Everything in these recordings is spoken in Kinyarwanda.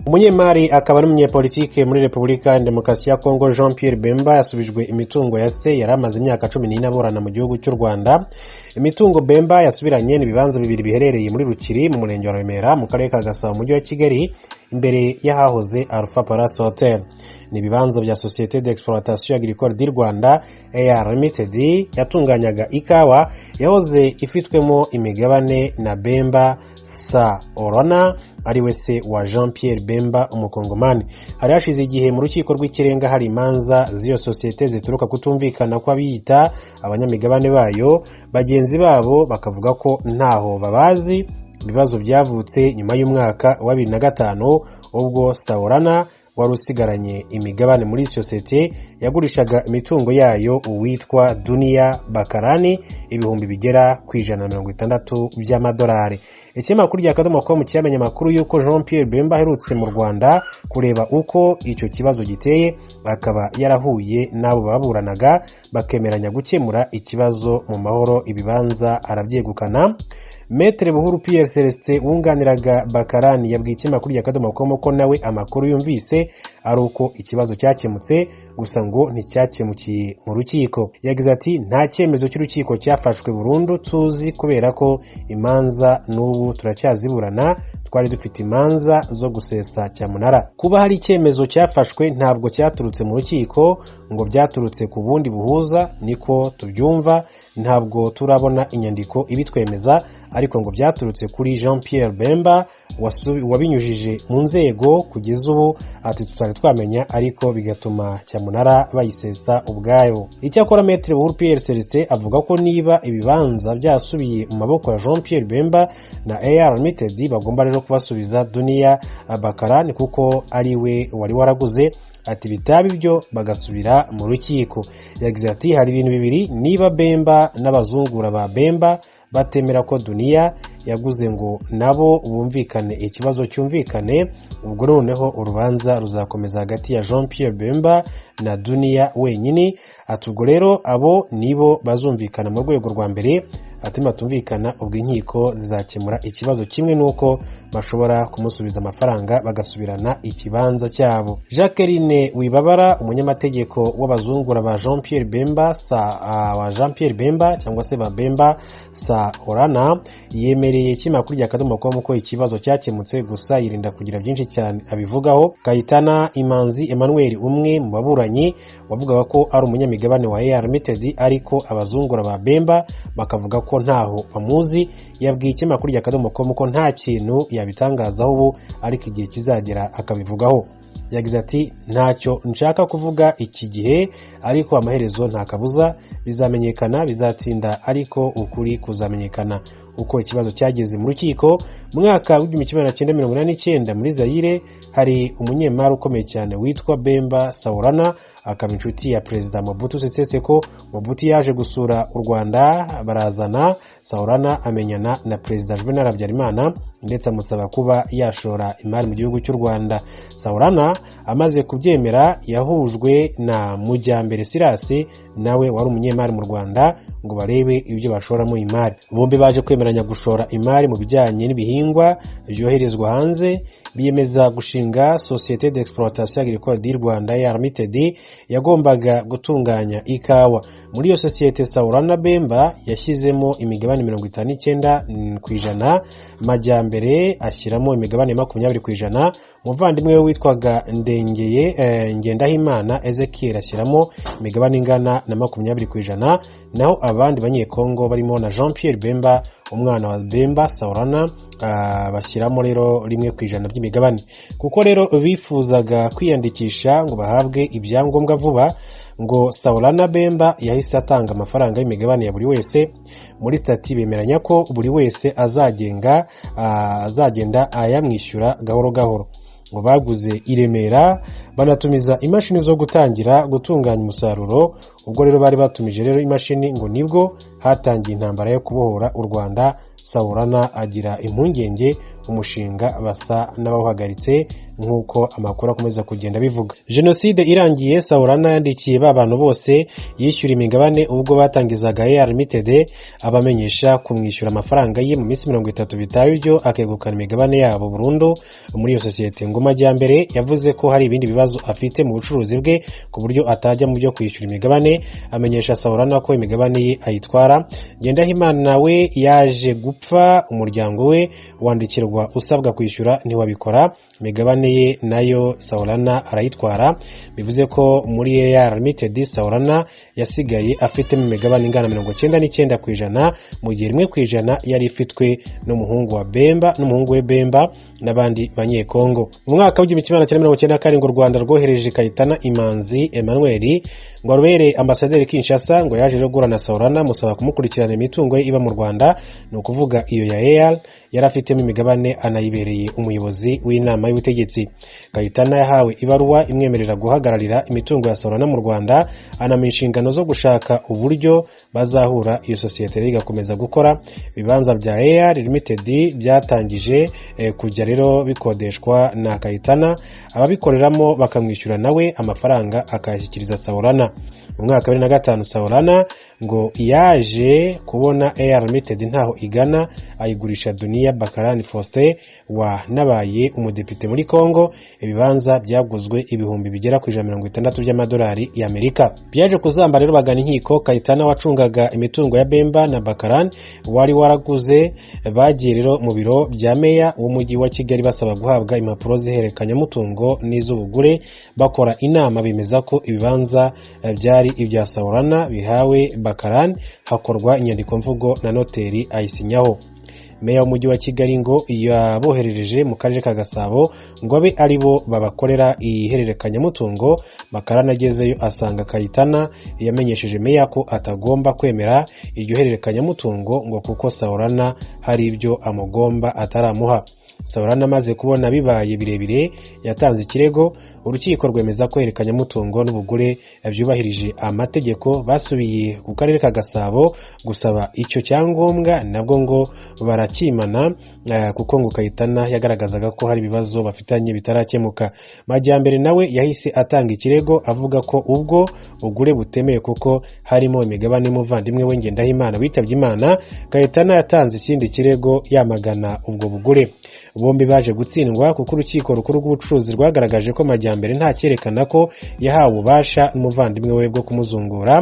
Umunyemari akaba n'umunyepolitike muri Repubulika ya Demokarasi ya Kongo, Jean Pierre Bemba, yasubijwe imitungo ya se yari amaze imyaka 14 aburana mu gihugu cy'u Rwanda. Imitungo Bemba yasubiranye ni ibibanza bibiri biherereye muri Rukiri, mu murenge wa Remera, mu karere ka Gasabo, mu mujyi wa Kigali, imbere y'ahahoze Alpha Palace Hotel. Ni ibibanza bya Société d'Exploitation Agricole du Rwanda AR Limited yatunganyaga ikawa, yahoze ifitwemo imigabane na Bemba Saolona, ari we se wa Jean Pierre Bemba umukongomani. Hari hashize igihe mu Rukiko rw'Ikirenga hari imanza z'iyo sosiyete zituruka kutumvikana kw'abiyita abanyamigabane bayo, bagenzi babo bakavuga ko ntaho babazi. Ibibazo byavutse nyuma y'umwaka wa 2005, ubwo Saolona wari usigaranye imigabane muri sosiyete yagurishaga imitungo yayo uwitwa Duniya Bakarani ibihumbi bigera ku 160 by'amadolari. Ikinyamakuru rya akadomo com cyamenye amakuru y'uko Jean Pierre Bemba aherutse mu Rwanda kureba uko icyo kibazo giteye, akaba yarahuye n'abo baburanaga, bakemeranya gukemura ikibazo mu mahoro, ibibanza arabyegukana. Maître Buhuru Pierre Celestin wunganiraga Bakarani yabwiye ikinyamakuru rya akadomo com ko nawe amakuru yumvise ari uko ikibazo cyakemutse, gusa ngo nticyakemukiye mu rukiko. Yagize ati: "Nta cyemezo cy'urukiko cyafashwe burundu tuzi, kubera ko imanza n'ubu turacyaziburana. Twari dufite imanza zo gusesa cyamunara. Kuba hari icyemezo cyafashwe, ntabwo cyaturutse mu rukiko, ngo byaturutse ku bundi buhuza, niko tubyumva. Ntabwo turabona inyandiko ibitwemeza, ariko ngo byaturutse kuri Jean Pierre Bemba wabinyujije mu nzego. Kugeza ubu," ati, "tutari twamenya, ariko bigatuma cyamunara bayisesa ubwayo." Icyakora Maître Buhuru Pierre Celestin avuga ko niba ibibanza byasubiye mu maboko ya Jean Pierre Bemba na AR Limited, bagomba rero kubasubiza Duniya Bakarani kuko ari we wari waraguze. Ati: "Bitaba ibyo bagasubira mu rukiko." Yagize ati: "Hari ibintu bibiri: niba Bemba n'abazungura ba Bemba batemera ko Duniya yaguze ngo nabo bumvikane, ikibazo cyumvikane, ubwo noneho urubanza ruzakomeza hagati ya Jean Pierre Bemba na Duniya wenyine." Ati: "Ubwo rero abo nibo bazumvikana mu rwego rwa mbere." Ati: "Batumvikana, ubwo inkiko zizakemura ikibazo, kimwe n'uko bashobora kumusubiza amafaranga bagasubirana ikibanza cyabo." Jacqueline Wibabara, umunyamategeko w'abazungura ba Jean Pierre Bemba sa wa Jean Pierre Bemba cyangwa se ba Bemba Saolona, yemereye ikinyamakuru rya akadomo com ko ikibazo cyakemutse, gusa yirinda kugira byinshi cyane abivugaho. Kayitana Imanzi Emmanuel, umwe mu baburanyi wavugaga ko ari umunyamigabane wa AR Limited, ariko abazungura ba Bemba bakavuga ko ntaho bamuzi, yabwiye ikinyamakuru rya akadomo com ko nta kintu yabitangazaho ubu, ariko igihe kizagera akabivugaho. Yagize ati: "Ntacyo nshaka kuvuga iki gihe, ariko amaherezo nta kabuza bizamenyekana. Bizatinda, ariko ukuri kuzamenyekana." Uko ikibazo cyageze mu rukiko: mu mwaka w'1989 muri Zayire hari umunyemari ukomeye cyane witwa Bemba Saolona, akaba inshuti ya Perezida Mobutu Sese Seko. Mobutu yaje gusura u Rwanda, barazana. Saolona amenyana na Perezida Juvenal Habyarimana, ndetse amusaba kuba yashora imari mu gihugu cy'u Rwanda. Saolona amaze kubyemera, yahujwe na Mujyambere Sirasi, nawe wari umunyemari mu Rwanda, ngo barebe ibyo bashoramo imari. Bombi baje kwemeranya gushora imari mu bijyanye n'ibihingwa byoherezwa hanze, biyemeza gushinga Société d'Exploitation Agricole du Rwanda ya Limited yagombaga gutunganya ikawa. Muri iyo sosiyete, Saolona Bemba yashyizemo imigabane 59%, Majyambere ashyiramo imigabane 20%, umuvandimwe we witwaga Ndengeye Ngendahimana Ezekiel ashyiramo imigabane ingana na 20%, naho abandi Banyekongo barimo na Jean Pierre Bemba, umwana wa Bemba Saolona, bashyiramo rero 1% by'imigabane. Kuko rero bifuzaga kwiyandikisha ngo bahabwe ibyangombwa vuba, ngo Saolona Bemba yahise atanga amafaranga y'imigabane ya buri wese. Muri sitati bemeranya ko buri wese azagenda ayamwishyura gahoro gahoro. Ngo baguze i Remera, banatumiza imashini zo gutangira gutunganya umusaruro. Ubwo rero bari batumije rero imashini, ngo nibwo hatangiye intambara yo kubohora u Rwanda. Saolona agira impungenge, umushinga basa n'abawuhagaritse. Nk'uko amakuru akomeza kugenda bivuga, jenoside irangiye, Saolana yandikiye ba bantu bose yishyura imigabane ubwo batangizaga AR Limited, abamenyesha kumwishyura amafaranga ye mu minsi 30, bitaba ibyo akegukana imigabane yabo burundu muri iyo sosiyete. Ngo Majyambere yavuze ko hari ibindi bibazo afite mu bucuruzi bwe ku buryo atajya mu byo kwishyura imigabane, amenyesha Saolana ko imigabane ye ayitwara. Ngendahimana we yaje gupfa, umuryango we wandikirwa usabwa kwishyura ntiwabikora, imigabane ye nayo Saolana arayitwara. Bivuze ko muri AR Limited Saolana yasigaye afitemo imigabane ingana 99%, mu gihe 1% yari ifitwe n'umuhungu wa Bemba, n'umuhungu we Bemba n'abandi Banyekongo. Mu mwaka w'1997 u Rwanda rwohereje Kayitana Imanzi Emmanuel ngo arubere ambasaderi Kinshasa. Ngo yaje rero guhura na Saolana, musaba kumukurikirana imitungo ye iba mu Rwanda, ni ukuvuga iyo ya AR yari afitemo imigabane, anayibereye umuyobozi w'inama y'ubutegetsi. Kayitana yahawe ibaruwa imwemerera guhagararira imitungo ya Saolana mu Rwanda, anamuha inshingano zo gushaka uburyo bazahura, iyo sosiyete rero igakomeza gukora. Ibibanza bya AR Limited byatangije kujya rero bikodeshwa na Kayitana, ababikoreramo bakamwishyura, nawe amafaranga akayashyikiriza Saolana. Mu mwaka wa 2005 Saolana ngo yaje kubona AR Limited ntaho igana, ayigurisha Dunia Bakarani Faustin wanabaye umudepite muri Congo. Ibibanza byaguzwe ibihumbi bigera ku 160 by'amadolari y'Amerika. Byaje kuzamba rero, bagana inkiko. Kayitana wacungaga imitungo ya Bemba na Bakarani wari waraguze bagiye rero mu biro bya meya w'umujyi wa Kigali basaba guhabwa impapuro z'ihererekanyamutungo n'iz'ubugure. Bakora inama bemeza ko ibibanza byari ibya Saolana bihawe Bakarani, hakorwa inyandikomvugo na noteri ayisinyaho. Meya w'umujyi wa Kigali ngo yaboherereje mu karere ka Gasabo ngo abe ari bo babakorera ihererekanyamutungo. Bakarani agezeyo asanga Kayitana yamenyesheje meya ko atagomba kwemera iryo hererekanyamutungo, ngo kuko Saolana hari ibyo amugomba ataramuha. Saolana amaze kubona bibaye birebire yatanze ikirego, urukiko rwemeza ko ihererekanyamutungo n'ubugure byubahirije amategeko. Basubiye ku karere ka Gasabo gusaba icyo cyangombwa, nabwo ngo barakimana, kuko ngo Kayitana yagaragazaga ko hari ibibazo bafitanye bitarakemuka. Majyambere nawe yahise atanga ikirego avuga ko ubwo bugure butemewe kuko harimo imigabane y'umuvandimwe we Ngendahimana witabye Imana. Kayitana yatanze ikindi kirego yamagana ubwo bugure. Bombi baje gutsindwa kuko urukiko rukuru rw'ubucuruzi rwagaragaje ko Majyambere nta cyerekana ko yahawe ububasha n'umuvandimwe we bwo kumuzungura.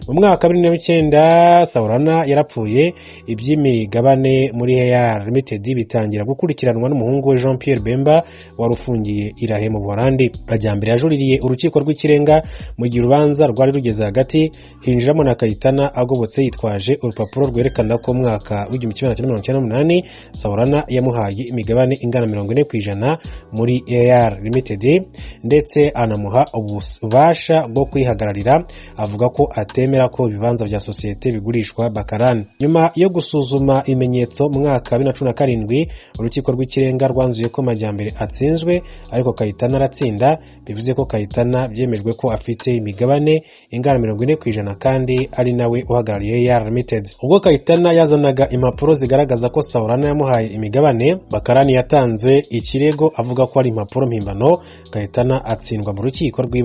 Mu mwaka wa 2009 Saolana yarapfuye, iby'imigabane muri AR Limited bitangira gukurikiranwa n'umuhungu we Jean Pierre Bemba wari ufungiye i La Haye mu Buholandi. Majyambere yajuririye urukiko rw'ikirenga. Mu gihe urubanza rwari rugeze hagati, hinjiramo na Kayitana agobotse, yitwaje urupapuro rwerekana ko mu mwaka w'1998 Saolana yamuhaye imigabane ingana 40% muri AR Limited, ndetse anamuha ububasha bwo kwihagararira, avuga ko atemera ko ibibanza bya sosiyete bigurishwa Bakarani. Nyuma yo gusuzuma ibimenyetso, mu mwaka wa 2017 urukiko rw'ikirenga rwanzuye ko Majyambere atsinzwe, ariko Kayitana aratsinda. Bivuze ko Kayitana byemejwe ko afite imigabane ingana 40% kandi ari nawe uhagarariye AR Limited. Ubwo Kayitana yazanaga impapuro zigaragaza ko Saolana yamuhaye imigabane, Bakarani yatanze ikirego avuga ko ari impapuro mpimbano. Kayitana atsindwa mu rukiko rw'ibanze.